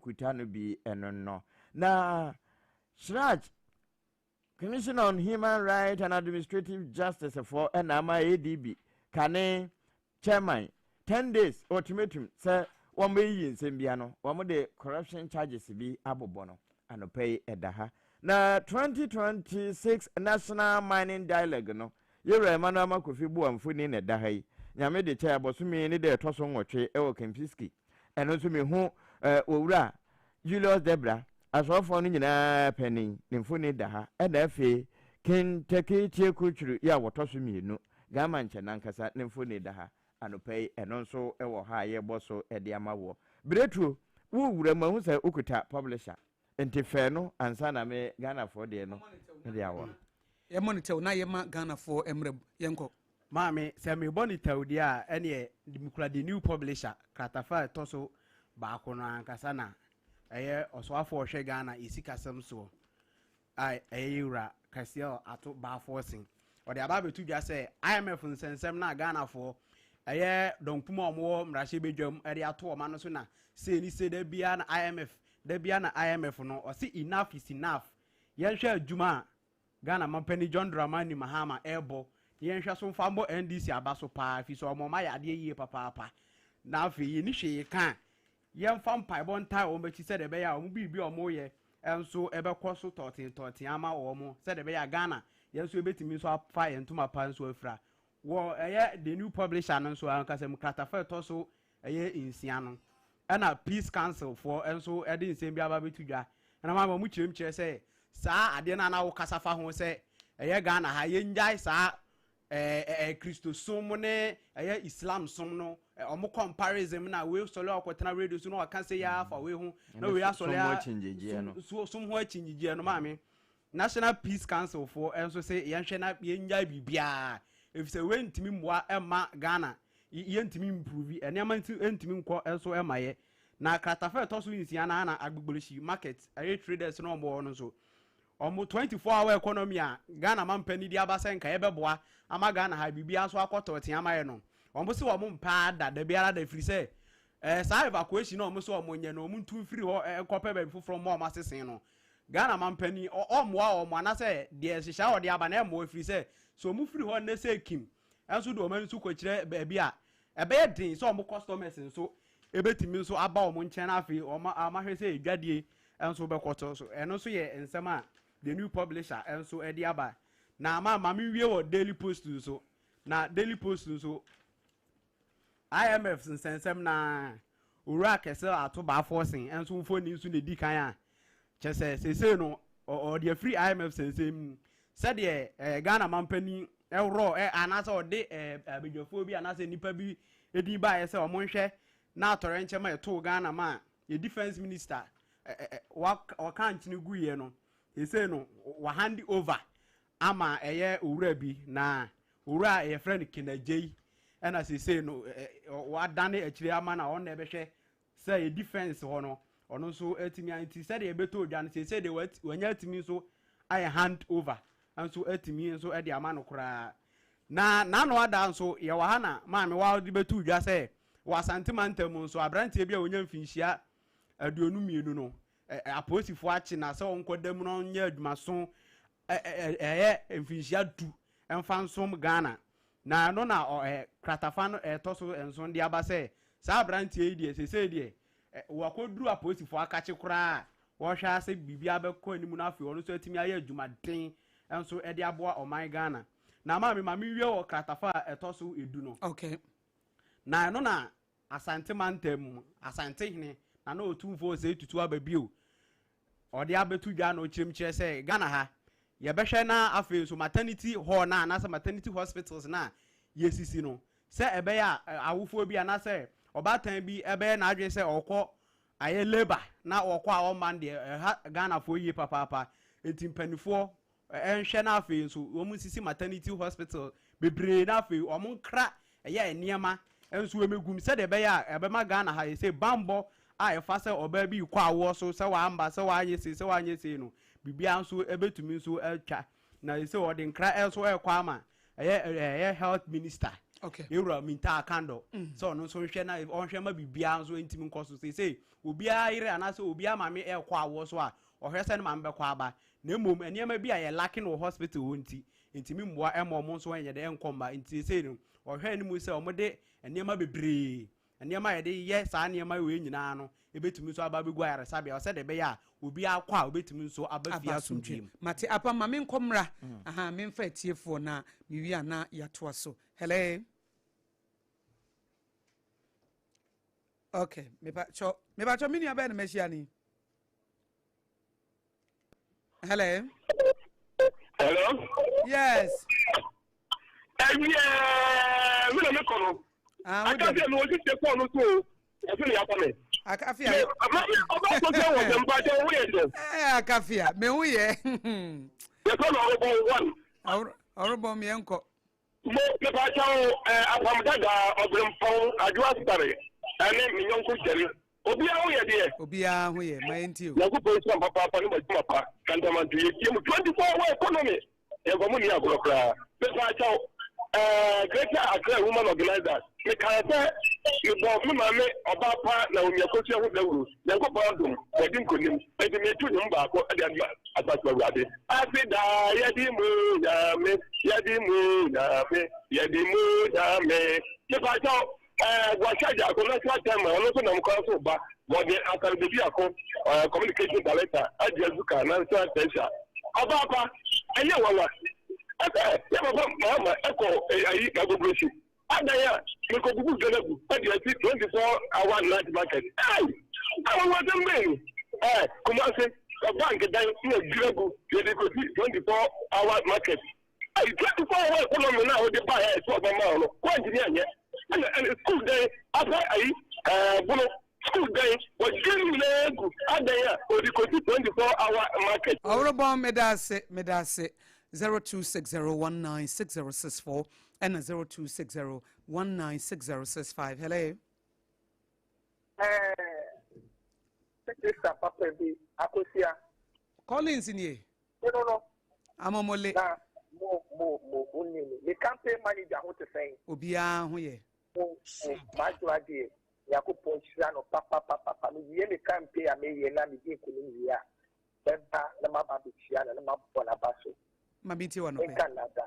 Ɛkuta no bi ɛno no na CHRAJ, Commission on Human Rights and Administrative Justice foɔ, ɛna ama ADB kane chairman 10 days ultimatum sɛ wɔn bɛyiyi nsɛm bia no, wɔn de corruption charges bi abobɔ no. Anɔpɛ yi ɛda ha na 2026 National Mining Dialogue no, yɛwura Emmanuel Armah Kofi Buah mfoni na ɛda ha yi. Nyame de kyɛ abɔsome ne deɛ ɛtɔ so 8 ɛwɔ Kempinski. Ɛno nso mehu owura Julius Debrah, asɔfoɔ no nyinaa panin, ne mfoni da ha. Ɛna afei King Tackie Teiko Tsuru yi a wɔtɔ so mmienu Gama nkyɛn nankasa ne mfoni da ha anɔpa yi. Ɛno nso ɛwɔ ha a yɛbɔ so ɛde ama wɔ beretuo wowura mu ahu sɛ wokuta publisher nti fɛɛ no ansa na me Ghanafoɔ deɛ no de awɔ no. Yɛmmɔ ne tɛw na yɛma Ghanafoɔ mmerɛ yɛnkɔ. Maame, sɛ mebɔ ne tɛw deɛ a, ɛneɛ mekura The New Publisher kratafa a ɛtɔ so 1 no ankasa, na ɛyɛ ɔsoafoɔ ɔhwɛ Ghana yɛsikasɛm soɔ a ɛyɛ yɛwura Cassiel Ato Baah Forson, ɔde aba abɛto dwa sɛ IMF nsɛnsɛm na Ghanafoɔ ɛyɛ dɔnkum a wɔwɔ mmarahyɛbadwam ɛde ato ɔma no so na sei ne sei, da biara na IMF, da biara na IMF no. Ɔse enough is enough. Yɛnhwɛ adwuma a Ghana mampanin John Dramani Mahama ɛrebɔ na yɛnhwɛ so mfa mbɔ NDC aba so paa, fi sɛ ɔmo ɔma yɛ adeɛ yie papaapa. Na afei yɛni hwee ka, yɛmfa mpaebɔ ntae wɔn akyi sɛdeɛ ɛbɛyɛ a wɔn biribi a wɔyɛ nso ɛbɛkɔ so tɔɔten tɔɔten ama wɔn, sɛdeɛ ɛbɛyɛ a Ghana yɛn nso yɛbɛtumi nso afa yɛn ntoma pa nso afira. Wɔ ɛyɛ The New Publisher no nso ankasa mu kratafa ɛtɔ so ɛyɛ 6 no, ɛna Peace Council foɔ nso ɛde nsɛm bi aba bɛto dwa, ɛna maa wɔn kyerɛm kyerɛ sɛ saa adeɛ no a na wɔkasa fa ho sɛ ɛyɛ Ghana ha yɛngyae saa ɛɛ ɛɛ Kristosom ne ɛyɛ Islam som no, ɔmo comparison na wei sɔle a ɔkɔtena radio so na ɔka sɛ yɛ afa wei ho na wei asɔle a som ho akyinnyegyeɛ no. Maame, National Peace Council foɔ nso sɛ yɛnhwɛ na yɛngyae biribiara, efisɛ wei ntumi mmoa ɛma Ghana yɛntumi improve nneɛma, nti ntumi nkɔ nso ɛma yɛ. Na kratafa ɛtɔ so 6 na Agbogbloshie market ɛyɛ traders na ɔmo wɔ no nso, ɔmo 24 hour economy a Ghana mampanin de aba sɛ nka yɛbɛboa ama Ghana ha biribiara nso akɔtɔ ɔtea ama yɛ no, ɔmo sɛ ɔmo mpaa da da biara da, firi sɛ saa evacuation na ɔmo sɛ ɔmo nyɛ no, ɔmo ntu mfiri hɔ nkɔpɛ baabi foforɔ mo a ɔmo asesen no, Ghana mampanin ɔmmoa ɔmo anaasɛ deɛ nhyehyɛ a ɔde aba na ɛmmoa, firi sɛ ɔmo firi hɔ ne sɛ kim ɛnso de ɔmo ani nso kɔkyerɛ baabi a ɛbɛyɛ den sɛ ɔmo customers nso ebetumi nso aba ɔmo nkyɛn, na afei ɔmo ahwɛ sɛ edwadie nso bɛkɔtɔ so. Ɛno nso yɛ nsɛm a The New Publisher nso ɛde aba. Na ama maame wie wɔ Daily Post nso, na Daily Post nso IMF nsɛnsɛm na owura kɛse Ato Baah Forson nso mfoni nso na edi kan a kyɛ sɛ seesei no ɔde afiri IMF sɛnsɛm mu sɛdeɛ Ghana mampanin ɛworɔ anaasɛ ɔde abadwafoɔ bi anaasɛ nipa bi edin baayɛ sɛ ɔmo nhwɛ na atɔrɛ nkyɛn ma ɛtoo Ghana ma yɛ defence minister ɛ ɛ wɔka nkyene gu yɛ no. Seesei no wa hand over ama ɛyɛ owura bi, na owura a yɛfrɛ no Ken Agyei, ɛna seesei no wadane akyire ama na ɔno na ɛbɛhwɛ sɛ yɛ defence hɔ no ɔno nso atumi. Nti sɛdeɛ ɛbɛtɔ odwa no, seesei deɛ wanya atumi nso ayɛ hand over nso atumi nso de ama no koraa. Na n'ano ada nso yɛwɔ ha na maame wa de bɛto dwa sɛ wɔ Asante mantam mu nso, aberanteɛ bi a wɔnya mfinhyia 22 no, apolisifoɔ akye na sɛ ɔnkɔ dam na ɔnyɛ adwumaso ɛyɛ mfinhyia 10 mfa nsom Ghana. Na ɛno na kratafa no ɛtɔ so 7 de aba sɛ saa aberanteɛ yi deɛ, seesei deɛ wakɔduru apolisifoɔ akakye koraa a wɔhwɛ ase biribi abɛkɔ anim no, afei ɔno nso atumi ayɛ adwumaden nso de aboa ɔman Ghana. Na maame, maame wie wɔ kratafa a ɛtɔ so 10 no. Na ɛno na Asante mantam mu Asantehene na Otumfoɔ Osei Tutu aba bio ɔde abɛto dwa na ɔkyerɛm kyerɛ sɛ Ghana ha yɛbɛhwɛ na afei nso maternity hall na anaasɛ maternity hospitals na yɛsisi no sɛ ɛbɛyɛ a awofoɔ bi anaasɛ ɔbaatan bi ɛbɛyɛ n'adwene sɛ ɔkɔ ayɛ labour na ɔkɔ a ɔma no deɛ ɛha Ghanafoɔ yie papaapa. Nti mpanimfoɔ ɛnhwɛ na afei nso wɔn nsisi maternity hospital bebree, na afei wɔn nkra ɛyɛ nneɛma nso emegum sɛdeɛ ɛbɛyɛ a ɛbɛma Ghana ha yɛ sɛ bambɔ a ɛfa sɛ ɔbaa bi kɔ awoɔ so sɛ wamba sɛ wanyɛ sei sɛ wanyɛ sei no, biribiara nso ɛbɛtumi nso atwa. Na yɛ sɛ ɔde nkra nso ɛkɔ ama ɛyɛ health minister. Yɛwura Mintaa Kandor sɛ ɔno nso nhwɛ na ɔnhwɛ ma biribiara nso ntumi nkɔ so. Seesei obiara yere anaasɛ obiara maame ɛrekɔ awoɔ so a, ɔhwɛ sɛ ne maame bɛkɔ aba. Na mmom nneɛma bi a yɛ lacking wɔ hospital hɔ nti, ntumi mmoa ɛma wɔn nso nyɛ dɛ ɛnkɔ mma. Nti seesei no, ɔhwɛ anim sɛ wɔde nneɛma bebree, nneɛma a yɛde yɛ saa nneɛma wei nyinaa no, ɛbɛtumi nso aba abɛgu ayaresabea hɔ sɛdeɛ ɛbɛyɛ a obiara kɔ a ɔbɛtumi nso aba fie asomdwoeɛ mu. Mate apa ma menkɔ mmra aha memfa atiefoɔ na mewie a na yɛatoa so. Hello. Okay, mepakyɛ mepakyɛ me nua bɛn na mahyia ni? Hello. Hello. Yes. Ɛwiɛ mi na mi kɔ no. Ah, Akafia mi wɔ sisi kɔɔ no so o. Ɛfi ni yakɔ mi. Akafia. Ɔba so sɛ wɔ sɛ mpa kyɛ wo yɛ dɛ. Ɛɛ Akafia mi ho yɛ. Yɛ sɛ na ɔrebɔ one. Ɔrebɔ mi yɛn kɔ. Mo, mepakyɛw, eh, Apam Dada, Ɔberempɔn, Adwo Asare, ɛne me yɔnko Gyani. Obiara ho yɛ deɛ? Obiara ho yɛ, ma yɛntie o. Nyankopɔn nhyira mo papaapa ne mo adwuma pa. Kantamanto, yɛtie mo 24 hour economy. Yɛmfa mo nni agorɔ koraa. Mepakyɛw, eh, Greater Accra Woman Organizer, mekaa sɛ mebɔ me maame ɔbaa pa Naomi Akosua ho dawuro. Nyankopɔn adom, wadi nkonim. Enti meto nnwom baako de ama Asafo Awurade. Ase daa yɛde mu Nyame, yɛde mu Nyame, yɛde mu Nyame. Mepakyɛw, ɛɛ Boakye Agyarko, National Chairman, ɔno nso nam kwan so ba. Wɔde Asare Bediako, ɛɛ Communication Director, Adi Azuka, National Treasurer. Ɔbaapa, ɛnyɛ nwanwa. Ɛsɛ yɛ papa Mahama ɛkɔ ayi Agbogbloshie. Adan a mekobubu dwa no agu de asi 24 hour night market. Ei! Anwanwasɛm bɛn ni? Eh, Kumasi, bank dan na dwiri agu yɛde kosi 24 hour market. Ei, 24 hour economy no a wode baeɛ a ɛso aba maa no, woantumi anyɛ. Ɛna ɛna school dan apa ayi ɛɛ bono school dan wɔdwiri ne nyinaa agu adan a wɔde kosi 24 hour market. Ɔworobɔn meda ase meda ase 0260196064 ɛna 0260196065 hello. Ɛɛ sista papa bi Akosia. Collins nie. No no. Amomole. Na mo mo mo mo ni mi campaign manager ho te sɛn. Obiara ho yɛ. Mo mo m'adwoa deɛ Nyankopɔn nhyira no papapapapa. Mewie me campaign a meyɛ na medi nkunim wie a, mɛba na maba abɛkyia no na mabɔ n'aba so. Ma me ntie w'anɔpɛ. Menka nnada.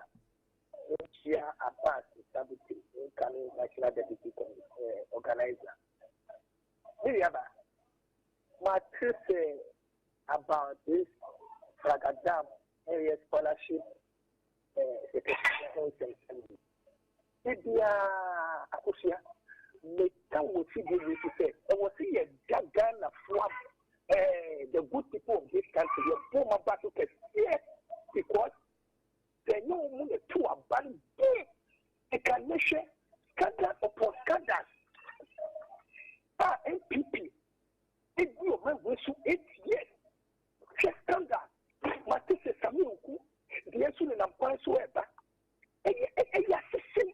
Menkyia Abbas Sabute, incoming national deputy eh, organizer. Me nuaba, mate sɛ about this Fragadam ɛyɛ scholarship eh, ho nsɛmsɛm bi. Da biara Akosua, meka wɔ fidie wei so sɛ, ɛwɔ sɛ yɛda Ghanafoɔ ab eh, the good people of this country, yɛbɔ wɔn aba so kɛseɛ because sɛ ɛnyɛ wɔn na ɛto aba no bi, nka nnɛ hwɛ scandal upon scandal a NPP edi ɔman wei so 8 years. Hwɛ scandal, mate sɛ Sammy Oku deɛ nso nenam kwan so ɛreba. Ɛyɛ ɛyɛ asesem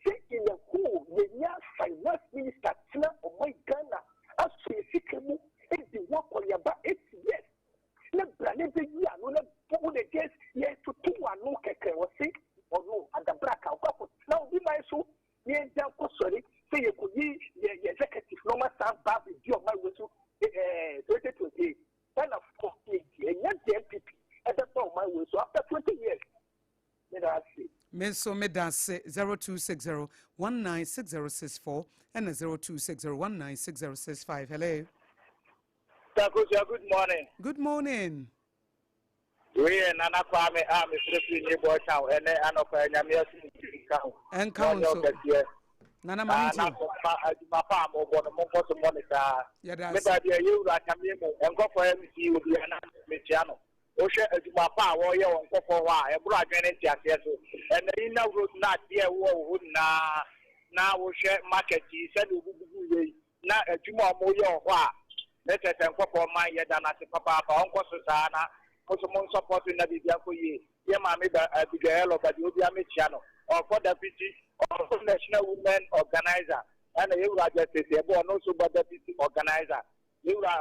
sɛ in a whole yɛnya finance minister tena ɔman Ghana aso yɛ sika mu edi ho akɔneaba 8 years na bra ne bɛyi ano na wo na just yɛtoto ano kɛkɛ. Wɔse ɔno adabraka ɔkɔ akɔtena obi man so na yɛgya nkɔ sɔre sɛ yɛkɔyi yɛ executive na ɔma san ba abɛdi ɔman wei so 2028. Ghana fo yɛ ɛnyɛ deɛ NPP ɛbɛba ɔman wei so after 20 years. Meda ase. Me nso meda ase. 0260 196064 ɛna 0260 196065. Hello. Takosia, good morning. Good morning. Wei yɛ Nana Kwame a mefrɛ firi ne bɔ town. Ɛnɛ anɔpa, Nyame asom nka ho. Ɛnka wo na ɔnyɛ nso. ɔkɛseɛ. Nana, ma Ah, me na ntie. ma adwuma pa a mobɔ no, monkɔ so mmɔ ne saa. Yɛda Me ase. baabi a yɛwura Atamie mu nkɔfɔ MC obi ana mekyia no. Wohwɛ adwuma pa a wɔreyɛ wɔ nkɔfɔ hɔ a, ɛboro adwene ne nteaseɛ so. Ɛnɛ yi na road na adeɛ a ɛwɔ wɔ hɔ nyinaa na wohwɛ market yi sɛdeɛ obubugu yɛ yi na adwuma a wɔyɛ wɔ hɔ a, ne kyerɛ sɛ nkɔfɔ man yɛda no ase papaapa. Ɔnkɔ so saa na mo so mo nsɔpɔto na biribi akɔ yie. Yɛ maame ba Abigail ɔba deɛ obi amekyia no, ɔkɔ deputy, ɔkɔ national women organizer, ɛna yɛwura Justice ɛbɔ, ɔno nso ba deputy organizer, yɛwura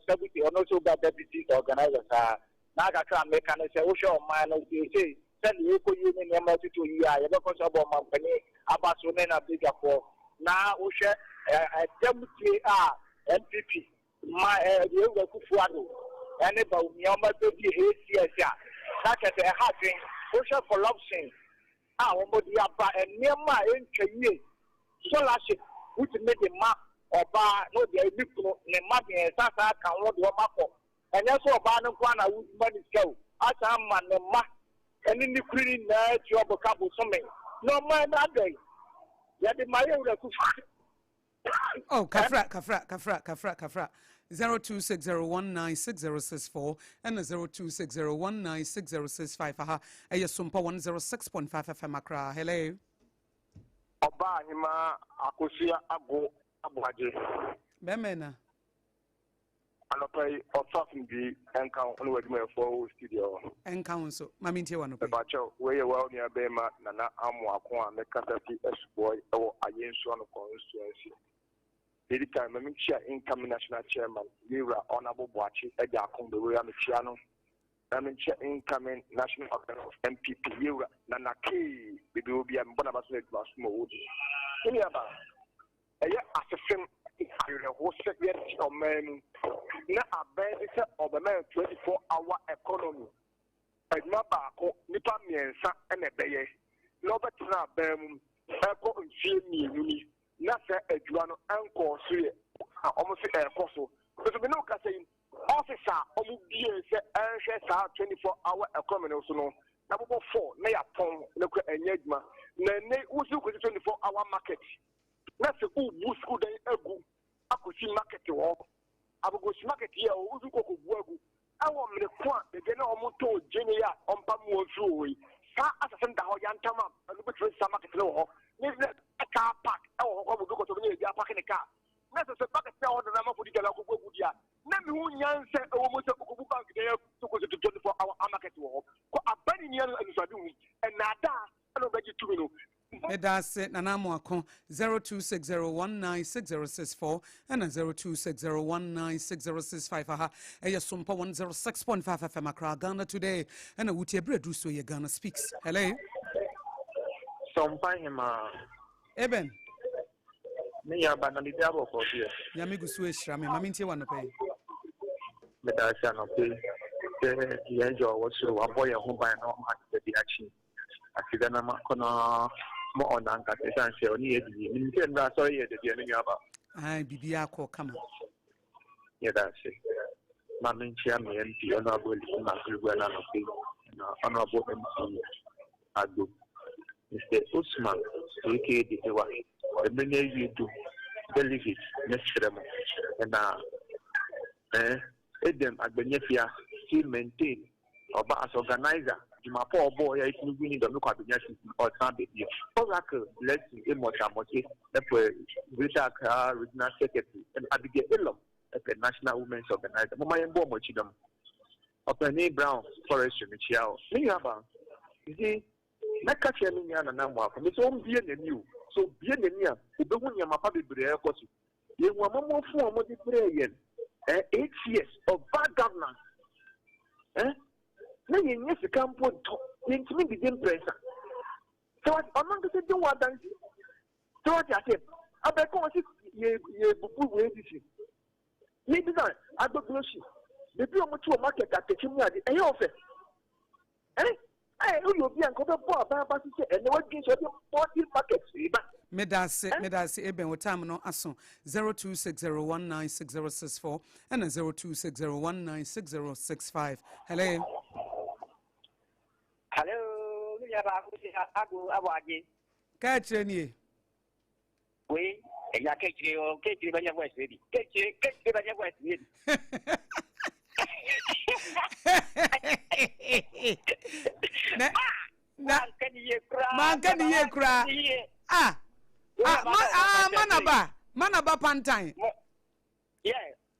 Sabuti, ɔno nso ba deputy organizer saa. Na kakra a meka no sɛ wohwɛ ɔman no seesei sɛdeɛ yɛkɔ yie ne nneɛma atutu yie a, yɛbɛkɔ so abɔ ɔmampanin. aba so ne n'abadwafoɔ. Na wohwɛ ɛdɛm tie a NPP ma Yewura Akufo Addo ne Bawumia wɔn abɛdi eight years a, na kyerɛ sɛ ɛha adwen. Wohwɛ corruption a wɔde aba, nneɛma a ɛntwa yie, scholarship wotumi de ma ɔbaa na ɔde ne kunu ne mma mmiɛnsa san ka ho de wɔn akɔ. Ɛnyɛ sɛ ɔbaa no nko ara na woma ne sika o, asan ma ne mma ne ne kunu no nyinaa tua ɔbo ka bosome na ɔman no adɛn yɛde ma Yewura Akufo. Oh, kafra, kafra, kafra, kafra, kafra. 0260196064 ɛna 0260196065 aha ɛyɛ Sompa 106.5 FM Accra. Hello. Ɔbaa ahema Akosua Ago Aboagye. Bɛmɛ na. Anɔpa yi, ɔfa asomdwee nka wo ne w'adwumayɛfoɔ wɔ studio hɔ. Ɛnka wo nso. Ma mentie w'anɔpa yi. Mepakyɛw, wei yɛ wo nua barima Nana Amoako a mekasa fi Asubɔe wɔ Ayensuano constituency. Deɛ edi kan, ma menkyia incoming national chairman, Yewura Honourable Boakye Agyarko Bewura, mekyia no. Na menkyia incoming national organizer of NPP, Yewura Nana Kay, baabi a ɔwɔ biara, mebɔ n'aba so na adwuma som a ɔdi. Me nuabaa, Ɛyɛ asefem ne awerɛhow sɛ yɛte ɔman mu na aban bi sɛ ɔbɛma yɛn 24 hour economy. Adwuma baako nnipa mmiɛnsa na ɛbɛyɛ na ɔbɛtena aban mu ɛkɔ mfie mmienu ni na saa adwuma no ɛnkɔɔ so yɛ a wɔn se ɛrekɔ so. Nso me ne wo kasa yi, office a wɔn bie sɛ ɛnhwɛ saa 24 hour economy no so no, na bobɔ 4 na yɛapɔn na kura ɛnyɛ adwuma. Na ɛnɛ wosi kɔsi 24 hour market na sɛ wobu sukuu dan agu akɔsi market hɔ, Agogosi market yi a wosu kɔ kɔbu agu ɛwɔ mmere ko a baabi a na wɔtɔn gyeene yi a ɔmpa mmoa mfiri wɔ hɔ yi, saa asase no da hɔ yantam a ɛno bɛtumi asi saa market no wɔ hɔ ne ne car park ɛwɔ hɔ kɔ obi kɔtɔ bi ne baabi apake ne car na sɛ sɛ market no ɛwɔ hɔ dada amanfoɔ di dwa na akɔbu agu deɛ a na mehu nyansa ɛwɔ mu sɛ wokɔbu bank dan agu so kɔsi 24 hour market wɔ hɔ kɔ aba ne nua no anisoade hu ɛnaadaa ɛna ɔbɛgye tumi no. Meda ase Nana Amoako. 0260196064 ɛna 0260196065 aha ɛyɛ Sompa 106.5 FM Accra Ghana Today ɛna wotie berɛ duru so yɛ Ghana Speaks. Hello. Sompa hema. Eben. Me yaba na bibi abɔkɔ deɛ. Nyame gu so ahyira me. Ma mentie w'anɔpa yi. Meda ase anɔpa yi sɛ yɛn agya ɔwɔ soro wabɔ yɛn ho ban na ɔma ade bi akye. Aseda na makɔ na ma ɔno ankasa ɛsiane sɛ ɔne yɛ adi yie. Menim sɛ mmerɛ asɔre yɛ dabi a me nua ba. Ae biribiara kɔ kama. Yɛda ase. Ma menkyia me MP Honourable Elisi Makurigua no anɔpa yi na Honourable MP Agbo. Mister Osman aka Dedewa, mmerɛ no awie du, delegate mɛsrɛ mo na eh, Edem Agbanyafia still maintain Ɔba as organizer, dwuma pa a ɔbɔɔ yɛ a etumi winning dɔm no kɔ abenya seat no, ɔsan aba bio. Oracle Blessing Amos Amote pɛ Greater Accra Regional Secretary ɛna Abigail Elom pɛ National Women's Organizer. Momma yɛmbɔ wɔn akyi dɔm. Ɔpanin Brown Forestry mekyia wo. Me nua baa, you see, mɛka kyerɛ me nua Nana Amoako, mese ɔmbue n'ani o, sɛ obue n'ani a, obehu nneɛma pa bebree a ɛrekɔ so. Yɛhu amammuafo a wɔde brɛɛ yɛn eh, 8 years of bad governance eh, na yɛnyɛ sika mpo ntɔ, yɛntumi didi mprɛnsa. Sɛ wate, ɔno ankasa di ho adanse. Sɛ wate aseɛ, abɛka wɔ se yɛbubu wei bi si. Yɛbisa Agbogbloshie, baabi a wɔte wɔ market atɛkyɛ mu ade, ɛyɛ ɔfɛ. Eh, eh, woyɛ obi a nka wobɛbɔ aban aba so sɛ ɛnɛ wadwin sɛ ɔde body market reba. Meda ase, meda ase Eben, wo time no aso. 0260196064 ɛna 0260196065. Hello. Hello, me nua baako si ago abɔ agye. Ka kyerɛ nie. Wei, ɛnya kekyire o, kekyire bɛnyɛ voice bi. Kekyire, kekyire bɛnyɛ voice bi. Na na Manka ni yie koraa. Manka ni yie koraa. Ah, ah, ma, ah, manaba, manaba pantan. Yeah.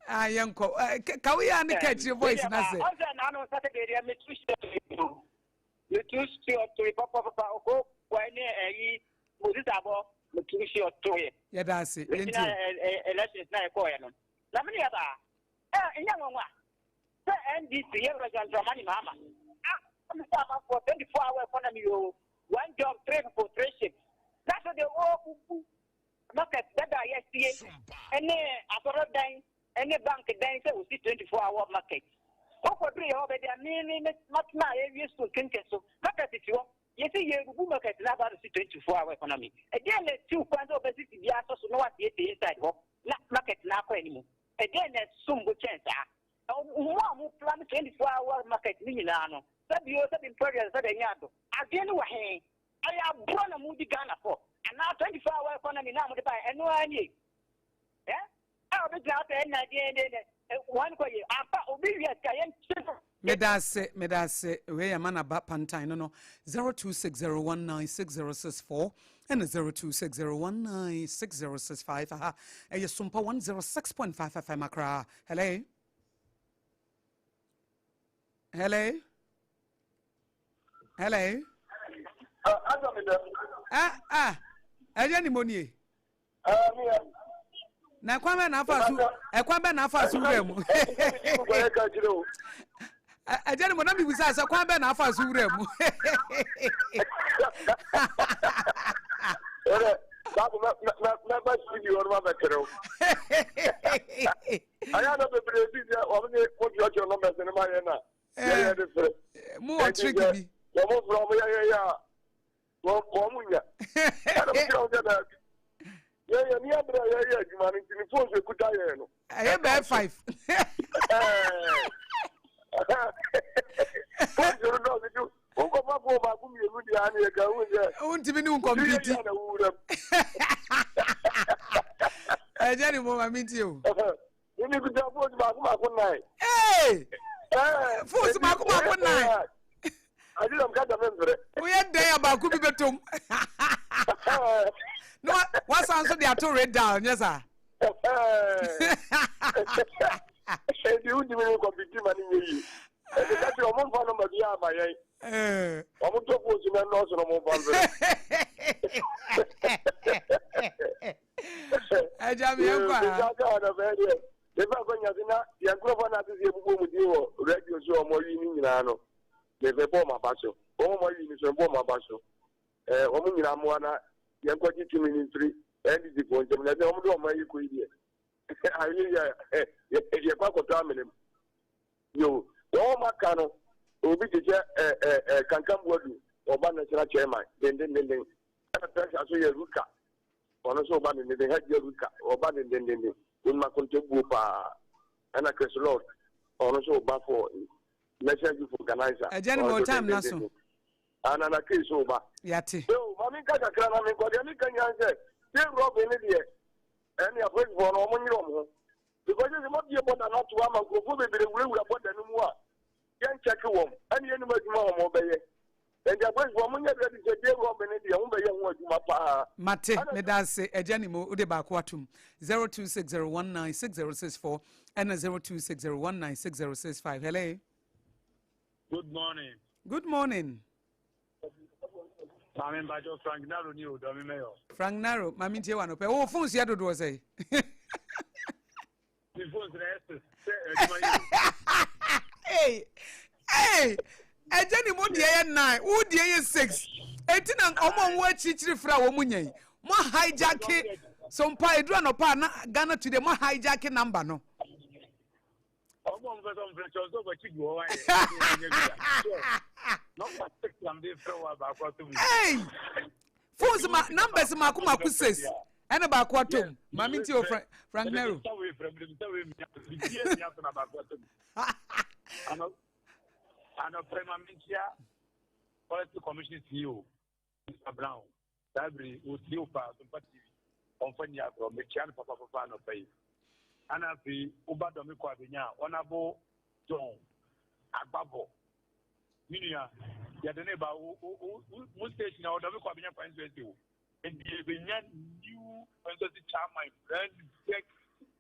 Ah, yɛnkɔ. Ka wo yɛ ne ka kyerɛ voice na sɛ. Ɔsɛ n'ano Saturday deɛ metu hyɛ metu si ɔtoe pɔpɔpɔpɔ ɔkɔ wɔn ne ɛyi Moses abɔ metu si ɔtoe. Yɛda ase. Regional elections na ɛkɔɔ yɛ no. Na me nua baa ɛ nyɛ nwanwa sɛ NDC yɛ President Dramani Mahama. Ah, ɔmo sɛ amanfoɔ 24 hour economy o, one job, three people, three shifts. Na so deɛ ɔrebubu market dada a yɛasie ne asɔrɔdan ne bank dan sɛ wɔsi 24 hour market. Wokɔduru yɛ hɔ baabi a me me matena a yɛwie sukuu nkenken so market si hɔ. Yɛsi yɛrebubu market na aba abɛsi 24 hour economy. Ɛdeɛn na ɛsiw kwan sɛ wɔbɛsisi bi asɔ so na wɔasiesie inside hɔ na market no akɔ anim? Ɛdeɛn na ɛsom bo kyɛn saa? Mo a mo plan 24 hour market no nyinaa no, sɛbi o, sɛbi mpɔria, sɛbi ɛnyɛ ado. Adwene no wɔ he? Ɛyɛ aborɔ na modi Ghana fɔ anaa 24 hour economy no a mode baeɛ ɛno ara nie? Ɛ? A obi gyina hɔ sɛ ɛnna deɛ deɛ deɛ wɔn kɔ yie ampa obi wia sika yɛn kye no. Medase medase wei yɛ manaba pantan no no 0260196064 ɛna 0260196065 aha ɛyɛ Sompa 106.5 FM Accra. Hello. Hello. Hello. Ah ah ɛyɛ ni mo nie. Na ɛkwan bɛ na afa so ɛkwan bɛ na afa so wura mu. Ɛgya ni mo na mi bisa sɛ kwan bɛ na afa so wura mu. Mɛba studio hɔ no ma bɛkyerɛ wo. Ayɛ na bebree bi sɛ wɔn ne mo kyerɛkyerɛ nɔmbɛs no ma yɛn na yɛyɛ de frɛ. Mo wɔ trick bi. Wɔn frɛ wɔn yɛyɛ yɛ a wɔn nya. Ɛna mo kyerɛ wɔn sɛ daabi. Yɛyɛ ni abere a yɛyɛ adwuma no nti ne phone so ekuta yɛn no. Ɛyɛ bɛɛ five. Phone so no dɔɔso ti nkɔfa phone baako mmienu deɛ ano yɛ ka ehu sɛ. Wontumi ne wo nkɔmpiti. Ɛgya ne mo ma mi ntie o. Mimi kuta phones baako baako nnan. Ee! Phones baako baako nnan. Adi na mka dɛm mbrɛ. Woyɛ dɛn a baako bi bɛtɔm. Na wasan nso de ato red dial nyɛ saa. Edi wotumi ne kɔmpiti ma ne nyɛ yie. Ɛdi ka kyerɛ ɔmo nfa nɔmba bi ama yɛn. Ɔmo tɔ phones na nɔɔso na ɔmo nfa mbrɛ. Agya mi yɛn kɔ ha. Bisa sɛ ɔdɔ bɛyɛ deɛ mefa akɔnya so na yɛn nkurɔfoɔ no ate sɛ yɛbobɔ mu din wɔ radio so ɔmo awi no nyinaa no mebɛbɔ ɔmo aba so wɔn ɔmo awi no so mebɔ ɔmo aba so ɛɛ wɔn nyinaa mmoa na yɛn kɔgye tumi no mfiri NDC foɔ nsam na ɛsɛ wɔn de ɔmo ayi kɔ yi deɛ ayɛ yɛ yɛkɔ akɔtɔ amena mu yo wɔn ɔmo aka no obi te sɛ ɛɛ ɛɛ kankan buadu ɔba national chairman dendendenden ɛna pressure so yɛ ruka Ɔno nso ɔba dendenden, Hajia Rika, ɔba dendendenden, onim akontabuo paa. Ɛna Chris Lord, ɔno nso ɔba for National Youth Organizer. Agya no Ɔno bɔ nso time na so. dendendenden. Ana na Kay nso ɔba. Yate. Yo, ma menka kakra na menkɔ. Deɛ meka nyinaa ne sɛ, Dave Robin ne deɛ, ɛne apolisifoɔ no, wɔn nyere wɔn ho. Because sɛ moabue bɔda no ato hɔ ama nkurɔfoɔ bebree wurawura bɔda no mu a, yɛnkyɛke wɔn, ɛne yɛnnim adwuma a wɔbɛyɛ. Enti apolisifoɔ monyɛ ready sɛ day robbery no deɛ mobɛyɛ ho adwuma paa. Mate, meda ase Agya Nimo, wode baako atom, 0260196064 ɛna 0260196065. Hello. Good morning. Good morning. Maame Mpacho Frank Naro ni o dɔmi mɛyɔ. Frank Naro, maame ntie wa no pɛ. Wo phone so yɛ dodoɔ sɛ? Ɛgya ne mu deɛ yɛ nine, wo deɛ yɛ six. Eti na wɔn a wɔn akyirikyiri fira wɔn mu nyɛ yi. Mo hijack so mpa eduru anɔpa na Ghana today mo hijack number no. Ọmọ ọmọ fẹsọ nfrẹ kyọ nsọ ọkọ chigu ọwa yẹ. Nọmba six na mde frɛ wa baako ato mu. Hey! Phones ma numbers mako mako six. Ɛna baako ato mu. Maame nti o Frank Frank Nero. Anɔpɛ ma menkyia Policy Commission CEO Mr Brown. Saa bere yi otie wo paa Sompa TV. Ɔmfa nni agorɔ. Mekyia no papapapa anɔpa yi. Ana afei woba dɔme kɔ abenya a Honourable John Agbavor. Me nua, yɛde ne ba wo wo wo mo station a ɔdɔme kɔ abenya kwan so asi o. Nti yɛbɛnya new constituency chairman brand new sɛ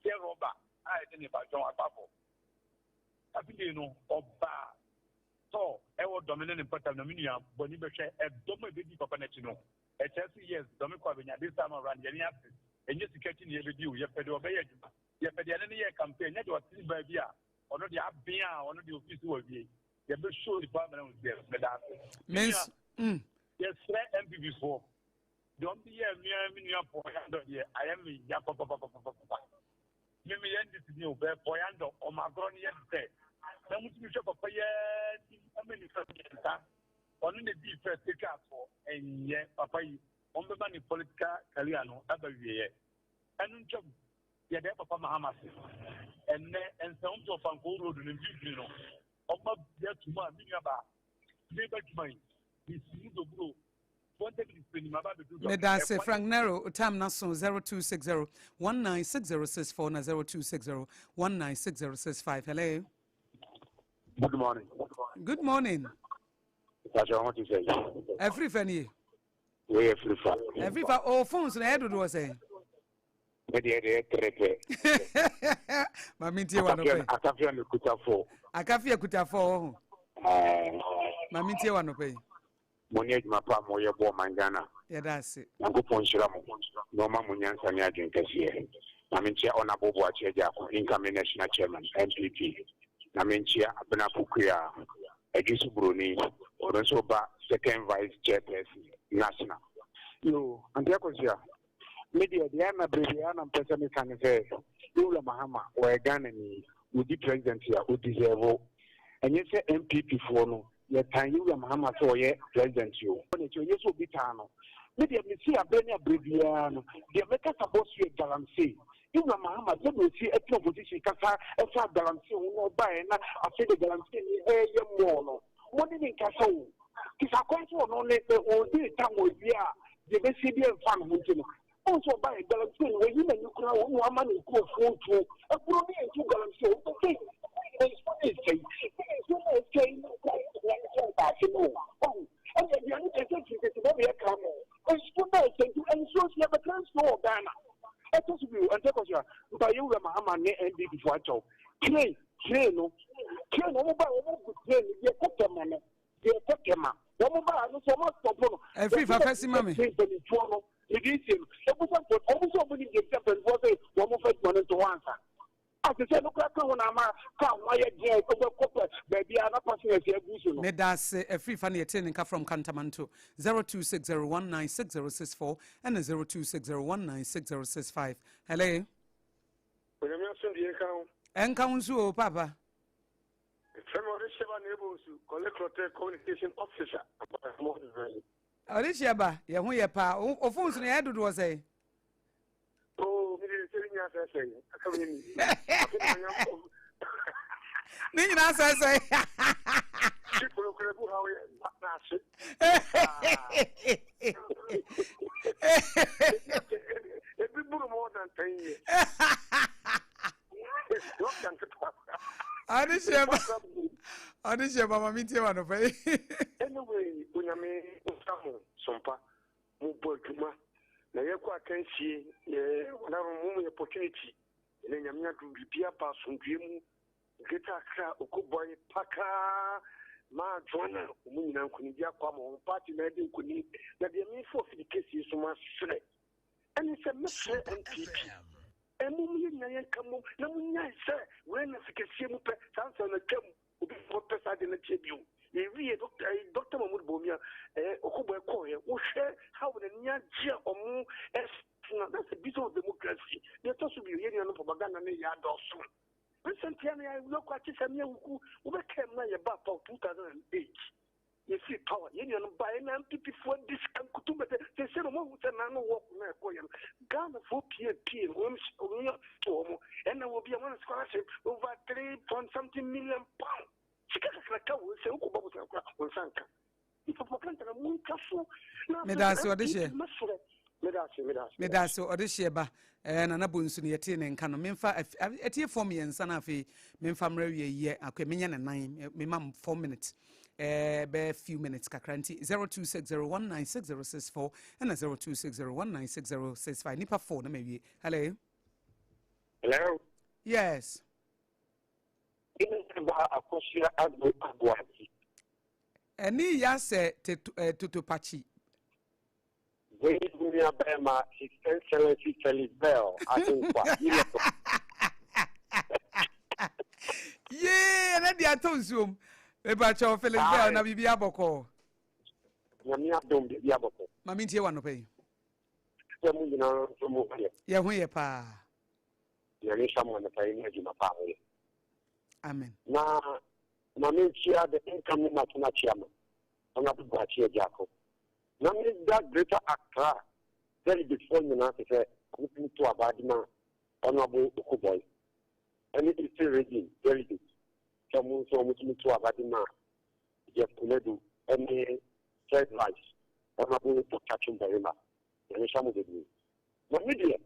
sɛ rɔba a yɛde ne ba John Agbavor. Saturday no ɔbaa tɔ ɛwɔ dɔme ne ne mpɔtam na me nua bɔni bɛhwɛ ɛdɔm a ɛbɛdi papa n'akyi no ɛkyerɛ sɛ yes dɔme kɔ abɛnya this time around yɛne ase ɛnyɛ sika akyi ne yɛbɛdi o yɛpɛ deɛ ɔbɛyɛ adwuma yɛpɛ deɛ ɛne ne yɛ campaign nyɛ deɛ ɔte baa bi a ɔno deɛ aben a ɔno deɛ ofisi wɔ awie yɛbɛhyɛ nipa amena ho sɛ meda ase me nua yɛsrɛ MPP foɔ. Deɛ wɔn de yɛɛ me ara me nua Pɔyandɔ deɛ ayɛ me ya papapapapapa. Me meyɛ NDC ni o, bɛɛ Pɔyandɔ wɔn agorɔ no yɛ me sɛ. Na motumi hwɛ papa yi ara anim ama nipa mmiɛnsa. Ɔno na ɛdii first ɛtwa toɔ. Ɛnyɛ papa yi, wɔn bɛma ne political career no aba wieɛ. Ɛno ntwam, yɛda yɛ papa Mahama ase. Ɛnnɛ, nsɛm to Ɔfankɔɔ road no mfimfini no, wɔn abue ato mu a me nua baa, meba adwuma yi, mesi mu doburo Medase Frank Nero time na so 0260 196064 na 0260 196065. Hello. Good morning. Good morning. Ìpàṣẹ ọ̀hún ti sẹ́yìn. Ẹ̀firi fẹ́ ni ye. Wọ́n yẹ firi fa. Ẹ̀firi fa o phones na ẹ̀ dodo ọ̀sẹ̀. Me deɛ deɛ tere pɛ. Maame ntie wa no pɛ. Akafia no kuta fo. Akafia kuta fo wɔ ho. Maame ntie wa no pɛ. Mo ne adwuma pa a mo yɛ boa ɔman Ghana. Yɛda ase. Nyankopɔn nhyira mo na ɔma mo nyansa ne adwen kɛseɛ. Ma me nkyia Honourable Boakye Agyarko, incoming National Chairman, NPP. Na me nkyia Abena Pokuaa, Adwiso Broni, ɔno nso ba Second Vice Chairperson, National. Yoo, Auntie Akosua, Me deɛ, deɛ na berɛ biara na mpɛ sɛ meka ne sɛ, yɛn wura Mahama, ɔyɛ Ghanani, ɔdi president a, ɔdeserve. Ɛnyɛ sɛ NPP foɔ no, yɛtan yɛn wura Mahama sɛ ɔyɛ president o. N'akyi, ɛnyɛ sɛ obi tan no. Me deɛ, mese aberɛ ne aberɛ biara no, deɛ mɛkasa bɔ so yɛ galamsey. Yɛn wura Mahama, sɛdeɛ ɔsi tena opposition kasa faa galamsey ho na ɔbaeɛ na afei deɛ galamsey no reyɛ more no, Mo ne no nkasa o. Te sɛ akwan sɛ ɔno ne sɛ ɔredi ne tam ɔwie a deɛ ɛbɛsie biara mfa ne ho nti no. Wohu sɛ ɔbaeɛ galamsey no wayi n'ani koraa wɔ mu ama ne nkurɔfoɔ ntuo. Aburo no yɛ ntu galamsey o. Wobɛsɛ nsuo no ɛsɛe. Nsuo no ɛsɛe no nka ɛhia ne sɛ nsaase no o. Wahu? Ɛna aduane deɛ sɛ firi tete na deɛ ɛka mo. Nsuo no ɛsɛe nti nsuo nso yɛbɛtra nsuo wɔ Ghana. Ɛtɔ so bio ɛnkyɛ kɔ so a mpa yɛwura Mahama ne NDP foɔ akyɛw. Train train no train wɔn ba wɔn gu train no deɛ kɔ tɛma no deɛ kɔ tɛma wɔn ba no so wɔn asɔpɔ no. Ɛfiri fafa si ma mi. Mpanimfoɔ no mede sie no ebusa mpɔ wɔn sɛ wɔn ni deɛ sɛ mpanimfoɔ sɛ wɔn fɛ adwuma no nto hɔ ansa. Ase sɛ no kora ka ho na ama ka ho ayɛ deɛ ɔbɛkɔ pɛ baabi a na passengers agu so no. Meda ase ɛfiri fa ne yɛtee ne nka from Kantamanto 0260196064 ɛna 0260196065. Hello. Onyame asomdwie nka wo. Ɛnka wo nso o paapa. Mefrɛ me Ɔdehyɛba Nebosu, Kɔle Klɔtɛ Communication Officer, Amparamɔ. Ɔdehyɛba, yɛ ho yɛ paa. O phones no yɛ dodoɔ sɛn? Oh, mi de sɛ ne nyinaa sɛsɛe. Aka mi ni. Ne nyinaa sɛsɛe. Kuro kura bu ha yɛ na ase. Ebi buru more than 10 years. Ɔde hyɛ ba ɔde hyɛ ba ma mi tie wa nɔpɛ yi. Anyway, onyame nsa mo sompa mo bɔ adwuma na yɛkɔ akansie yɛ ɔnaro mo mo yɛ opportunity na nyame adom biribi aba asomdue mu Greater Accra Okoboy Pakaa maa Joanna wɔn nyinaa nkonimdi akɔ ama wɔn party na ɛde nkonim na deɛ mefa ofidi kɛsie so masrɛ ɛne sɛ mɛsrɛ NPP ɛmom yɛ nyinaa yɛnka mmom na monyae sɛ wei na sikɛsie mu pɛ saa nsɛm no atwam obi pɛ saa deɛ no akyɛ bio yɛwie Dr. Mahmoud Bawumia Okoboy kɔɔyɛ wohwɛ how n'ani agye a ɔmo ɛsena that's the beauty of democracy deɛ ɛtɔ so bio yɛ nuanom propaganda ne yɛ adɔɔso Recent yi a na yɛayɛ kɔ akye sɛ me awuku wobɛkae mu na yɛbaa power 2008 yɛfiri power yɛn nuanom baa yɛn na NPP foɔ adi sika nkutu bɛtɛ sɛsɛ no wɔahu sɛ n'ano wɔ ko na ɛkɔ yɛ no Ghana foɔ pie pie no wɔn wɔn wɔn ɛna wɔ bi a wɔn scholarship over three point something million pound sika kakraka wɔ sɛ wokɔ bɔ bosan kora wɔn nsa nka Medase ɔdehyeɛ. Medase ɔdehyeɛ ba. Ɛɛ Nana Bonsu no yɛtee ne nka no. Memfa atiefoɔ mmiɛnsa no afei memfa mmerɛ wie yɛ akɔ menyɛ ne nan mema 4 minutes. Ɛɛ bɛyɛ few minutes kakra nti 0260196064 ɛna 0260196065 nipa 4 na mawie. Hello. Hello. Yes. Ba akosua agbo aboagye. Ɛne ya sɛ totopakyi. Wei wo nua bɛɛma His Excellency Felix Bell Adenkwa Yilɔtɔ. Yee ɛnɛ deɛ atɔ nsuom. Mepakyɛw Felix Bell na biribi abɔkɔɔ. Nyame adom biribi abɔkɔ. Ma mentie w'anɔpa yi. Sɛ mo nyinaa nso mo ho yɛ. Yɛ ho yɛ paa. Nyame nhyira mo anɔpa yi ne adwuma pa a moyɛ. Amen. Na ma menkyia the incoming national chairman, Honourable Boakye Agyarko. Na meda Greater Accra delegates foɔ nyinaa ase sɛ wɔtumi to aba de ma Honourable Okoboy ɛne Eastern Region delegates sɛ wɔn nso wɔtumi to aba de ma Jeff Konadu ɛne Third Vice Honourable Doctor Twum Barima. Nyame nhyira mo bebree. Na me deɛ,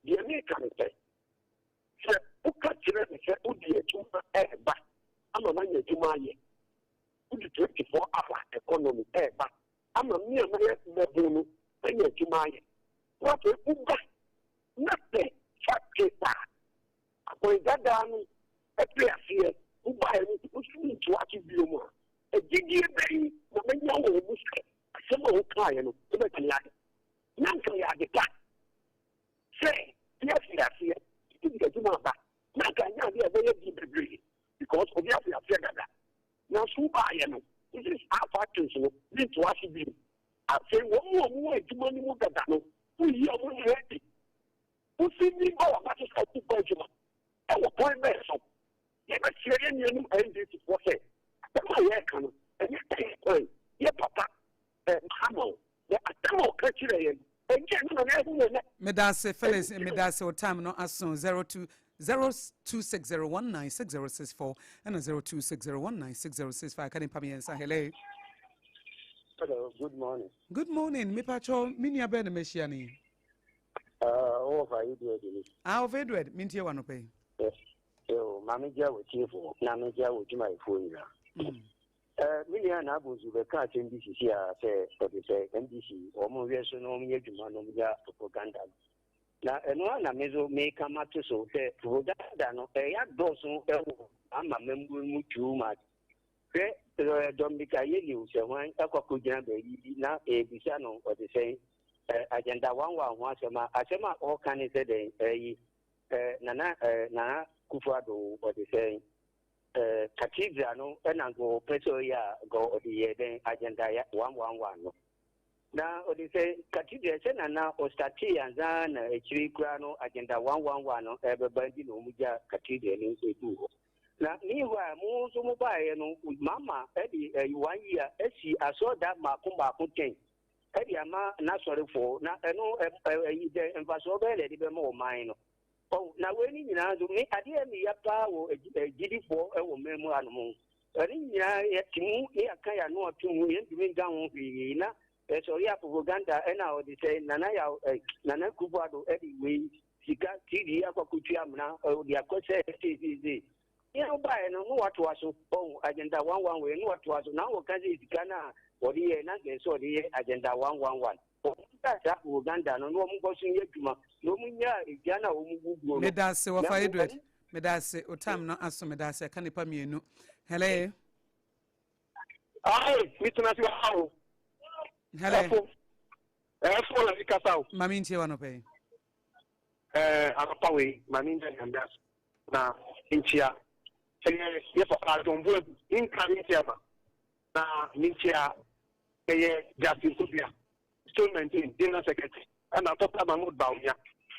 deɛ meka ne sɛ, sɛ woka kyerɛ me sɛ wode adwuma reba ama manya adwuma ayɛ, wode 24 hour economy reba ama me a mayɛ mmɔbon no manya adwuma ayɛ, na afei woba na sɛ factory a akwan dadaa no te aseɛ, wobaeɛ no nso wosumi ntoa so bio mu a, agyidie bɛn na manya wɔ wo mu sɛ asɛm a wokaeɛ no wobɛtumi ayɛ? Na anka ɛyɛ ade pa sɛ yɛafi aseɛ de adwuma aba. Na anka ɛnyɛ adeɛ a ɛbɛyɛ den bebree because obi afi aseɛ dada. Nanso wobaeɛ no, wose saa factories no mentoa so bio. Afei wɔn a wɔwɔ adwuma no mu dada no, woyi wɔn nyinaa adi. Wosi ni ba w'aba so sɛ wobɔ adwuma. Ɛwɔ kwan bɛn so? Yɛbɛsrɛ yɛn nuanom NDC foɔ sɛ asɛm a yɛreka no, ɛnyɛ sɛ yɛ kwan, yɛ papa Mahama o, na asɛm a ɔka kyerɛɛ yɛn no, ɛnyɛ ɛno na yɛahu no nnɛ. Medase Phyllis, medase wo time no aso 02 0260196064 ɛna 0260196065 ka nipa mmiɛnsa hello. Hello, good morning. Good morning, mepakyɛw me nua bɛn na mahyia no yi? Ɔwɔ fa Edward ni. Ah, ɔfa Edward, mentie wa nɔpɛ yi. Yes. Yo, maame gya wɔ tiefoɔ na me gya wɔ dwumayɛfoɔ nyinaa. Eh, me nua na abonsu bɛka asɛm bi sisi a sɛ ɔde sɛ NDC wɔn nhwɛ so na wɔn nyɛ adwuma na wɔn gya propaganda no. Na ɛno ara na me nso meka mato so sɛ propaganda no ɛyɛ adɔɔso ɛwɔ ama mmɛmbuo mu too much. Hwɛ eh, Dominic Ayeni o sɛ hwan akɔ akɔgyina baabi bi na ɛrebisa no ɔde sɛn eh, agenda one one ho asɛm a asɛm a ɔreka ne sɛ dɛn ɛyi eh, Nana eh, Nana Kufuor-Addo ɔde sɛn Eh, cathedral no na nka ɔpɛ sɛ ɔyɛ a nka ɔde yɛ dɛn agenda 111 no. Na ɔde sɛ cathedral sɛ na na ɔstartee ansa na akyire koraa no agenda 111 no ɛbɛba nti na wɔn gya cathedral no ɛguu hɔ. Na meanwhile mo nso mo baeɛ no mama ɛde ɛyi one year asi asɔreda mmaako mmaako ten ɛde ama n'asɔrefoɔ na ɛno ɛyi dɛ mfasoɔ bɛyɛ na ɛde bɛma ɔman no. Oh, na wei ne nyinaa nso, me adeɛ a meya paa wɔ agyidifoɔ wɔ man mu hanom. Ɛne nyinaa yɛte mu ne yɛaka yɛn ano ato mu, yɛntumi nka ho hwee na ɛsɔre a propaganda ɛna ɔde sɛ Nana Yaw eh, Nana Akufo-Addo ɛde wei sika TV akɔ akɔtua amena ɔde akɔ sɛ seeseesei. Yɛn wobaeɛ no ne watoa so, oh, agenda 11 wei ne watoa so, na wɔka sɛ sika no a wɔde yɛ na nka ɛsɛ ɔde yɛ agenda 111. Wɔn gyaa saa propaganda no na wɔn nkɔ so nyɛ adwuma na wɔn nyaa egya no a wɔn guguo no. Medase Na wɔfa mmom Edward ɛno. medase o time no aso medase ɛka nipa mienu hello. Aye, me tena ase wɔ ha o. Hello. Ɛfo, ɛfo na mi kasa o. Maame ntie wa nɔpɛ yi. Ɛɛ anɔpa wei maame nda nyame ase na nkyia ɛyɛ yɛ papa John Boadu nka ne nkyia ma na ne nkyia ɛyɛ Justin Kodua, Stone Maintain General Secretary, ɛna Dɔkta Mahmood Bawumia.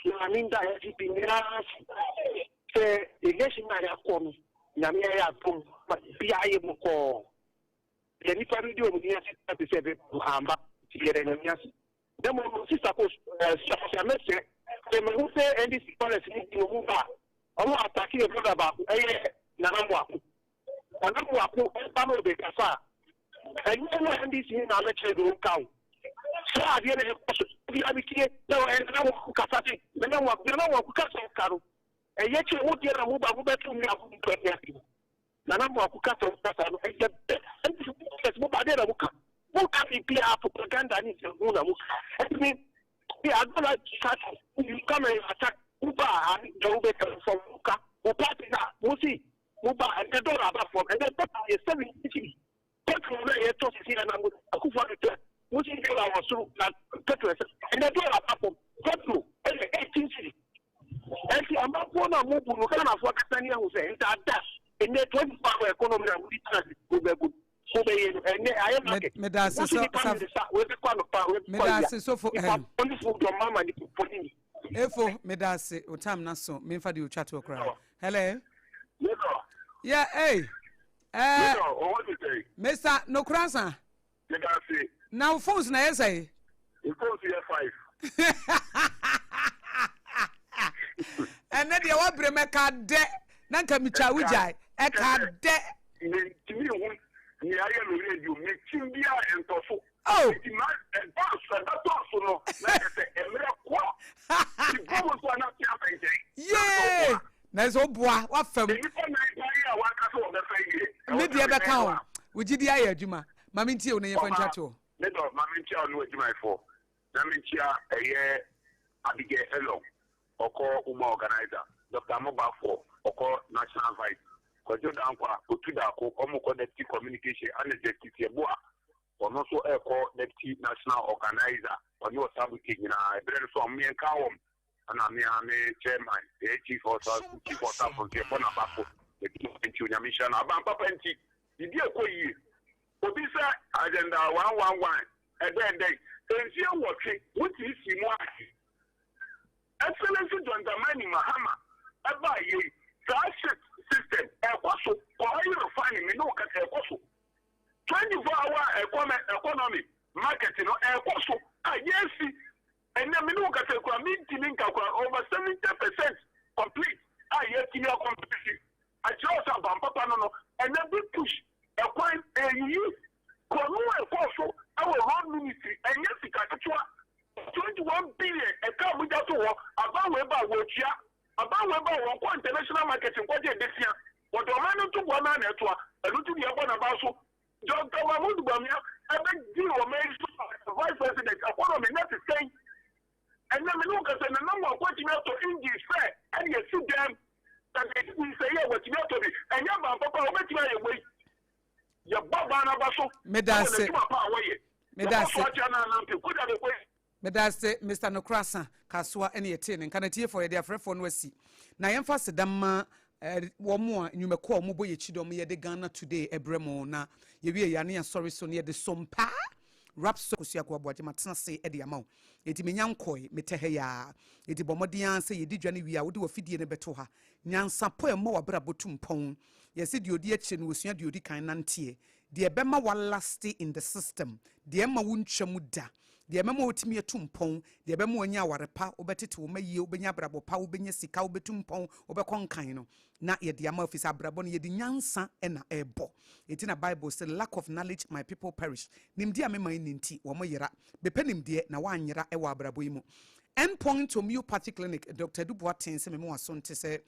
Na me nda NPP nyinaa ase sɛ election a yɛakɔ no, Nyame ayɛ adom ma biribiara ayɛ bɔkɔɔ. Deɛ nnipa no de wɔn ani ase te sɛ bɛbu amba, nti yɛda Nyame ase. Na mmom Sister Kos, eh, Sister Kosia, mɛsrɛ sɛ mahu sɛ NDC callers no bi wɔn ba a, wɔn atake yɛ brother baako, ɛyɛ Nana Moako. Nana Boako ba na ɔbɛkasa a, ɛnyɛ na NDC ni na abɛkyerɛ deɛ ɔnka o. Saa adeɛ na ɛkɔ so. Bia metie na Nana Boako kasa se, Nana Boako, Nana Boako kasa ɔka no, ɛyɛ kyerɛ wo deɛ na mo ba mobɛto me a mo mpɛ ne ase. Nana Boako kasa ɔkasa no, ɛyɛ bɛ. NDC mo ba adeɛ na moka. Moka biribiara propaganda ne nsɛmhunu na moka. Ɛnti me, I don't like to start, you come and attack, wo ba a, deɛ wobɛka fam, woka, wo party na, mo si, Mo ba ɛnɛ dɔla aba fam ɛnɛ dɔla yɛ 70 cedi petrol na yɛtɔ sisi ɛna mo akufo ado tɛ mo si dɔla wɔ soro na petrol ɛsɛ ɛnɛ dɔla aba fam petrol ɛyɛ 18 cedi ɛnti amanfoɔ no a mo bu no Ghanafoɔ kasa ni ahu sɛ ntaada ɛnɛ 24 hour economy a mo di tena mo bɛ bu Wobɛyɛ no ɛnɛ ayɛ market. Meda ase Wosi sɛ nipa saf mmiɛnsa wei bɛkɔ anɔpa wei bɛkɔ meda awia. ase sofo Nipa ɛm. bɔnefoɔ dɔ mma ma nipa bɔne ni. Efo meda ase o time na so memfa deɛ otwa toɔ koraa. Hello. Yɛdɔ. Yeah, hey. Eh, Yɛdɔ, ɔwɔ te sɛn? Mr. Nokransa. Meda ase. Na wo phones na ɛyɛ sɛn? Me phones yɛ five. Ɛnɛ deɛ wabrɛ mu ɛka dɛ na nka metwa wo gyae ɛka dɛ. Mentumi nhu nea ayɛ me radio mekyim biara ɛntɔ so. Oh. Nti ma ɛba so ɛbɛtɔ so no na kyɛ sɛ mmerɛ kɔ. Mebɔ mu so a na ate aba nkyɛn. Yee! Nanso woboa wafam. Nnipa nan paa yi a waka sɛ wɔbɛfa yi deɛ. Me deɛ bɛka ho. Wo gyidi ayɛ adwuma. Ma mentie wo na yɛmfa ntwa toɔ. Me dɔ, ma menkyia wo ne w'adwumayɛfoɔ, na menkyia ɛyɛ Abigail Elong, ɔkɔ Woman Organizer, Doctor Amobafoɔ, ɔkɔ National Vice, Kwadwo Dankwa, Otu Daako, wɔn kɔ Deputy Communication, ɛna Justice Yeboah, ɔno nso ɛrekɔ Deputy National Organizer, ɔne Osabute nyinaa, ɛberɛ no so a wɔn yɛnka wɔn, ɛna me ara me Chairman, ɛyɛ Chief of Staff, Chief of Staff nso yɛbɔ n'aba so, n'adwuma nti Onyame nhyira no, aban papa nti, biribi ɛkɔ yie. Obi sɛ agenda 111 ɛdɛn dɛn, mfie nwɔtwe wotumi sii mu ahe? Excellency John Dramani Mahama ɛbaa yei saa shift system ɛkɔ so, kɔ oil refining me ne wo kasa ɛkɔ so, 24 hour economy market no ɛkɔ so a yɛsi Ɛnnɛ me ne wo kasa yi koraa mentumi nka koraa over 70% complete a yɛatumi a complete akyerɛ wo sɛ aban papa no no ɛnnɛ big push ɛkwan ɛyiyi korɔno a ɛkɔɔ so ɛwɔ road ministry ɛnyɛ sika ketewa 21 billion ɛka a mogya to hɔ aban wei ba a wɔtua aban wei ba a wɔnkɔ international market nkɔgye ɛbɛsia wɔde ɔman no ntoboa no ara na ɛtoa ɛno nti deɛ ɛbɔ n'aban so Doctor Mahmood Bawumia bɛdii ɔman yi so as Vice President, economy na te sɛn? Ɛnnɛ me ne wo kasa Nana Amoako atumi atɔ engines fɛ ɛde asi dɛm. Sɛ nka engines sɛe a watumi atɔ bi. Ɛnyɛ aban papa a wobɛtumi ayɛ wei. Yɛbɔ aban no aba so Meda wɔ ase. n'adwuma pa a wɔyɛ. Meda Yɛkɔ ase. so akyɛ no anante. Kogya de kɔ yi. Medase Mister Nokorasa Kasoa ɛne yɛtee ne nka no atiefoɔ yɛde afrɛfoɔ no asi na yɛmfa aseda mma wɔn a nnwumakuo a wɔbɔ yɛkyi dɔm yɛde Ghana Today ɛbrɛ mo na yɛwie yɛ a ne yɛasɔre so na yɛde Sompa Rhapsody Akosua Ako Aboagye matena ase de ama wo enti menya nkɔe metɛ ha yi ara enti bɔ mmɔden ara sɛ yɛdi dwa no wie a wode w'afidie no bɛto ha nyansapɔ a ɛma w'abrabɔ tu mpɔn yɛse deɛ ɔdi akyire no wɔsua deɛ ɔdi kan nanteɛ deɛ ɛbɛma w'alaste in the system deɛ ɛmma wontwa mu da Deɛ ɛbɛma woatumi atu mpɔn, deɛ ɛbɛma woanya aware pa, wobɛtete wo mma yie, wobɛnya abrabɔ pa, wobɛnya sika, wobɛtu mpɔn, wobɛkɔ nkan no, na yɛde ama wo, ɛfiri sɛ abrabɔ no, yɛde nyansa na ɛrebɔ. Enti na Bible se, Lack of knowledge, my people perish. Nimdeɛ a me man nni nti, wɔyera. Bɛpɛ nimdeɛ, na woanyera wɔ abrabɔ yi mu. End Point Homeopathy Clinic, Doctor Adu Boateng se mema w'aso nte sɛ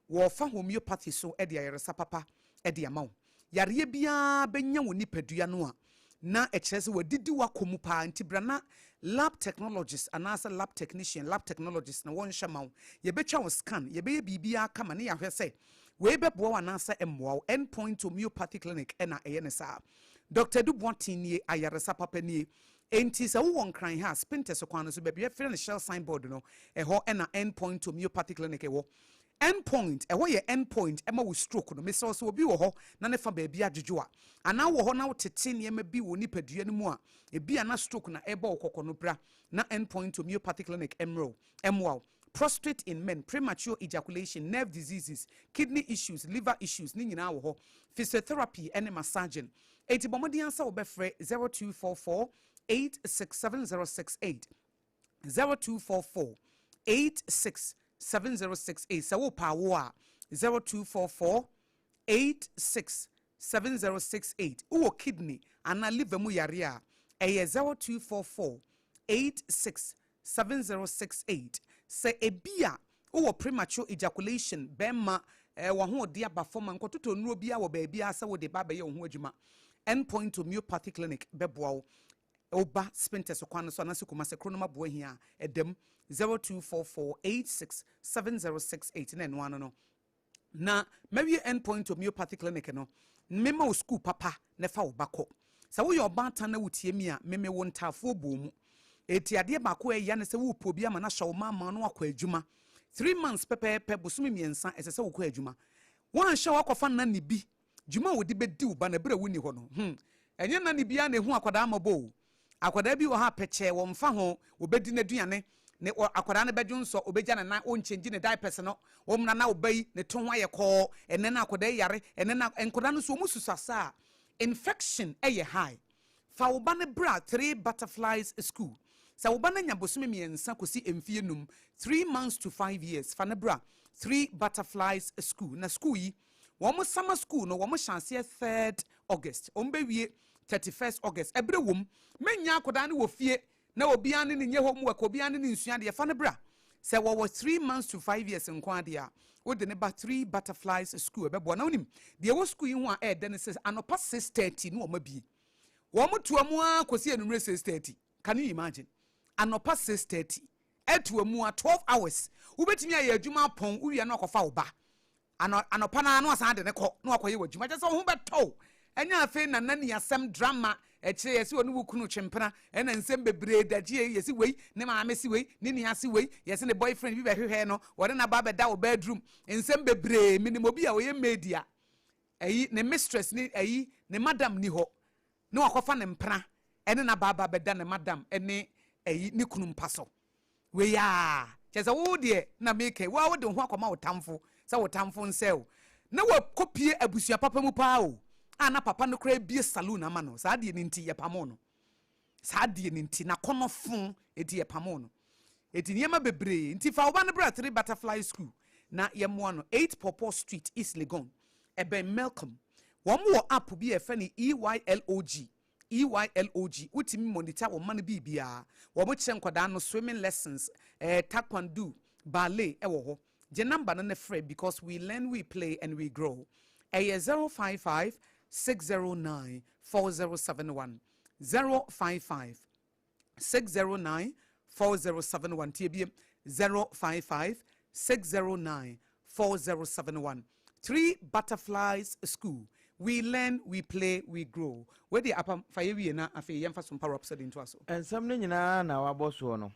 wɔrefa homeopathy so de ayaresa papa de ama wo. Yareɛ biara bɛnya wo nipadua no a, na ɛkyerɛ sɛ wadidi w'akɔ mu paa nti bra na lab technologist anaasɛ lab technician, lab technologist na wɔnhwɛ ma wo. Yɛbɛtwa wo scan, yɛbɛyɛ biribiara kama ne yɛahwɛ sɛ wei bɛboa wo anaasɛ ɛmmoa wo. End Point Homeopathy Clinic na ɛyɛ no saa. Doctor Adu Boateng nie, ayaresa papa nie. Enti sɛ wowɔ Nkran ha a, Spintex kwan no so, baabi a yɛfrɛ no Shell signboard no, ɛhɔ na End Point Homeopathy Clinic wɔ. End point, ɛhɔ yɛ end point ɛma wo stroke no. Mesrɛ wo sɛ obi wɔ hɔ na ne fa baabi adwodwo a, anaa wowɔ hɔ na wotete nneɛma bi wɔ wo nipadua no mu a, ebia na stroke na ɛrebɔ wo kɔkɔ no, bra na End Point Homeopathy Clinic mmrɛ wo, mmoa wo. Prostrate in men, premature ejaculation, nerve diseases, kidney issues, liver issues, ne nyinaa wɔ hɔ. Physiotherapy ne massaging. Enti bɔ mmɔden ara sɛ wobɛfrɛ 0244 867068. 0244 86 7068 sɛ wopɛ awo a 0244 86 7068 wowɔ kidney anaa liver mu yareɛ a ɛyɛ 0244 86 7068 sɛ ebia wowɔ premature ejaculation bɛrima eh, w'ahoɔden aba fam a nkɔtotɔ nnuro biara wɔ baabiara sɛ wode ba abɛyɛ wo ho adwuma End Point Homeopathy Clinic bɛboa wo Woba Spintex kwan no so anaasɛ Kumasi Kronom Aboahia a, ɛda mu, 0244867068 na ɛno ano no. Na mawie End Point Homeopathy Clinic no, mema wo sukuu papa na fa wo ba kɔ. Sɛ woyɛ ɔbaatan na wotie me a, meme wo ntaafoɔ bɔɔ mu. Enti adeɛ baako a ɛya ne sɛ worepɛ obi ama no ahyɛ wo ma ama no akɔ adwuma. Three months pɛpɛɛpɛ, bosome mmiɛnsa, ɛsɛ sɛ wokɔ adwuma. Woanhyɛ woakɔfa nanny bi, dwuma a wɔde bɛdi wo ba no berɛ a wonni hɔ no, hmm. Ɛnyɛ nanny biara na ɛhu akwadaa mmɔbɔ o. Akwadaa bi wɔ hɔ a pɛkyɛɛ wɔmfa ho, wɔbɛdi n'aduane, ne wɔ akwadaa no bɛdwonsɔ, ɔbɛgya ne nan, ɔnkyɛngyi ne diapers no, wɔmmra na ɔba yi ne to ho ayɛ kɔɔ, ɛnnɛ na akwadaa yi yare, ɛnnɛ na nkwadaa no nso wɔn susua saa a, infection yɛ high. Fa wo ba no bra Three Butterflies School. Sɛ wo ba no anya bosome mmiɛnsa kɔsi mfeɛ num, 3 months to 5 years, fa no bra Three Butterflies School. Na school yi, wɔn summer school no, wɔn hyɛ aseɛ 3rd August, wɔn bɛwie 31st August. Ɛberɛ wom, mɛnya akwadaa no wɔ fie na obiara ne ne nyɛ homework, obiara ne ne nsua adeɛ. Fa no bra. Sɛ wɔwɔ 3 months to 5 years nko adeɛ a, wode ne ba Three Butterflies School, ɛbɛboa. Na wonim deɛ ɛwɔ school yi ho a ɛɛdɛ ne sɛ anɔpa 6:30 ne wɔn abie, wɔn toa mu ara kɔsi anwummerɛ 6:30. Can you imagine? Anɔpa 6:30 ɛtoa mu a, 12 hours. Wobɛtumi ayɛ adwuma apɔn, wowia no akɔfa wo ba anɔpa naa na wasan de ne kɔ na wakɔyɛ w'adwuma, kyɛ sɛ wo ho bɛtɔ wo. Ɛnyɛ afei na nani asɛm drama ɛkyerɛ yɛsi ɔne wo kunu twempena, ɛna nsɛm bebree dagye yɛsi wei ne maame si wei ne nua si wei, yɛsi ne boyfriend bi bɛhwehwɛ no, wɔde n'aba abɛda wɔ bedroom, nsɛm bebree. Minim obi a ɔyɛ maid a ɛyi ne mistress ne ɛyi ne madam ni hɔ ne wakɔfa ne mpena ɛne n'aba aba bɛda ne madam ɛne ɛyi ne kunu mpa so. Wei a kyerɛ sɛ wo deɛ na meka, wo a wode wo ho akɔma wo tamfo sɛ wo tamfo nsɛ o, na wakɔpie abusua papa mu paa o, a na papa no koraa bie saloon ama no. Saa deɛ no nti yɛpamo no, saa deɛ no nti n'akɔnɔ fo eti yɛpamo no, eti nneɛma bebree nti fa wo ba no bra Three Butterfly School na yɛmmoa no. 8 Pawpaw Street, East Legon, ɛbɛn Melcom. Wɔn wɔ app bi a yɛfrɛ no EYLOG, EYLOG. Wotumi monitor wɔn ma no biribiara. Wɔn kyerɛ nkwadaa no swimming lessons, taekwondo, ballet ɛwɔ hɔ. Gye number no ne frɛ, because we learn, we play and we grow. Ɛyɛ 055 609 4071, 055 609 4071. Tie biem, 055 609 4071. Three Butterflies School, we learn, we play, we grow. Wede apam fa yɛ wie na afei yɛmfa so mpa Rhapsody ntoa so. Nsɛm no nyinaa na wabɔ soɔ no,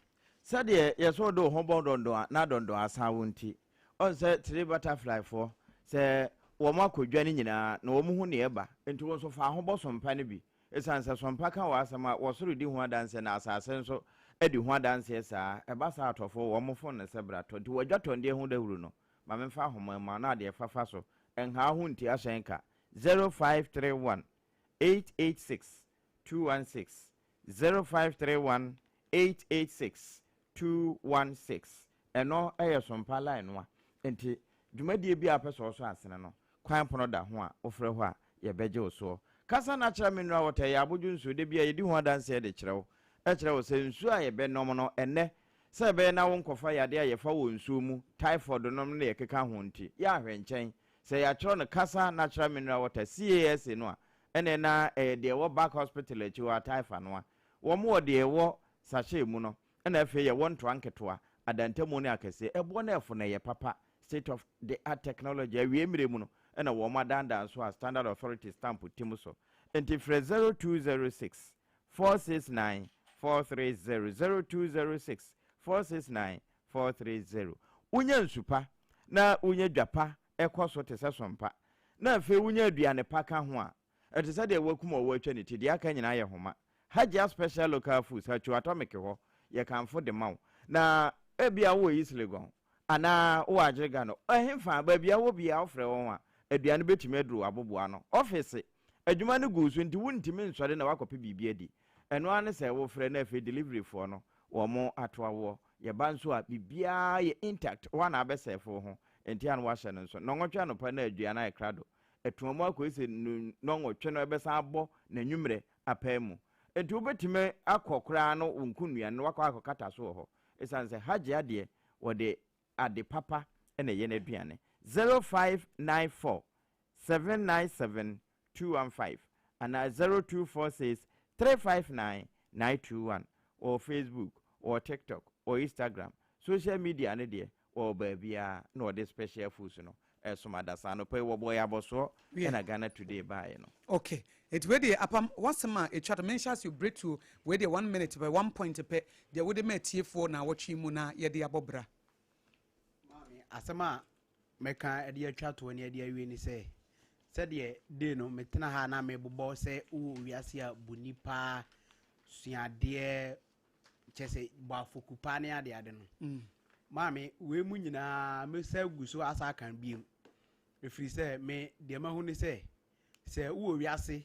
sɛdeɛ yɛsɛ wode wo ho bɔ dɔndɔn a na dɔndɔn asan wo nti, ɔn sɛ Three Butterfly foɔ sɛ wɔn akɔdwa no nyinaa na wɔn ho neɛ ɛba nti, wo nso fa ho bɔ sompa no bi, ɛsiane sɛ sompa ka wɔ asɛm a wɔsoro di ho adanseɛ na asase nso adi ho adanseɛ. Saa ɛba saa, atɔfoɔ wɔn fon no sɛ bratɔ nti wɔadwa tɔndeɛ ho dawuro no. Ma memfa ahoma mu a na adeɛ fafa so ɛnhaa ho nti ahyɛn ka 0531 886 216, 0531 886 216. Ɛno ɛyɛ sompa line no a nti dwumadie bi a pɛ sɛ ɔsɔ asene no kwan pono da ho a, wofrɛ hɔ a yɛbɛgye wo soɔ. Kasa no akyerɛ me nnura wɔtɛ yɛ abodwo nsuo da bi a yɛdi ho adanseɛ de kyerɛ wo, ɛkyerɛ wo sɛ nsuo a yɛbɛnom no ɛnnɛ, sɛ ɛbɛyɛ na wo nkɔfa yadeɛ a yɛfa wɔ nsuo mu, typhoid nom ne yɛkeka ho nti, yɛ ahwɛ nkyɛn sɛ yɛatwerɛ no Kasa Natural Mineral Water, CASA no a, ɛnɛ na ɛyɛ deɛ ɛwɔ Back Hospital akyi hɔ ataifa no a wɔn wɔ deɛ ɛwɔ sachet mu no, ɛna afei yɛwɔ ntoa nketewa, adantamu ne akɛseɛ. Ɛboɔ no ɛfo na ɛyɛ papa, state of the art technology awie mmerɛ mu no ɛna wɔn adandan so a Standard Authority stamp tim so. Nti frɛ 0206 469 430, 0206 469 430. Wonya nsu pa na wonya dwa pa ɛkɔ so te sɛ sompa, na afei wonya aduane pa ka ho a, ɛte sɛ deɛ wakum ɔwɔ atwa ne ti, deɛ aka nyinaa yɛ homa. Hajia Special Local Foods, Hatcho Atomic hɔ, yɛkamfo de ma wo. Na ebia wowɔ East Legon anaa wowɔ Agyerega no, ɛhefa baabi a wɔ biara, wofrɛ wɔn a, aduane bɛtumi aduru aboboa no ɔfese. Adwuma no gu so nti wontumi nsɔre na woakɔpɛ biribi adi. Ɛno ara ne sɛ wofrɛ na afei delivery foɔ no wɔn atoa woɔ. Yɛba nso a, biribiara yɛ intact hɔ a na abɛsɛɛfo wo ho. Nti a na wahyɛ no nso nnɔnwɔtwe anɔpa na aduane ayɛ krado. Ɛtoa mu akɔsi sɛ nnɔnwɔtwe no ɛbɛsan abɔ n'anwummerɛ apaa mu. Nti wobɛtumi akɔ koraa no wo nko nnuane no wakɔ akɔkata so wɔ hɔ. Ɛsiane sɛ Hajia deɛ wɔde ade papa na ɛyɛ n'aduane. 0594 797 215 anaa 0246 359 921. Wɔ Facebook, wɔ TikTok, wɔ Instagram, social media no deɛ wɔwɔ baabiara na wɔde special foods no ɛsom adasa. Anɔpa yi wɔbɔ yɛ abɔsoɔ ɛna Ghana Today baeɛ no. Okay, eti wei deɛ apam wasɛm a etwa to menhyɛ ase bretuo. Wei deɛ one minute pɛ, one point pɛ deɛ wode ma atiefoɔ na awɔtwe mu na yɛde abɔ bra. Maame, asɛm a mɛka de atwa toɔ ne de awie ne sɛ Sɛdeɛ day no metena ha na mebobɔ sɛ wowɔ wiase a bu nipa, suadeɛ, kyɛ sɛ bɔ afoku paa ne adeade no. Maame, wei mu nyinaa mesa gu so asa aka biom. Ɛfiri sɛ me deɛ mahu ne sɛ, sɛ wowɔ wiase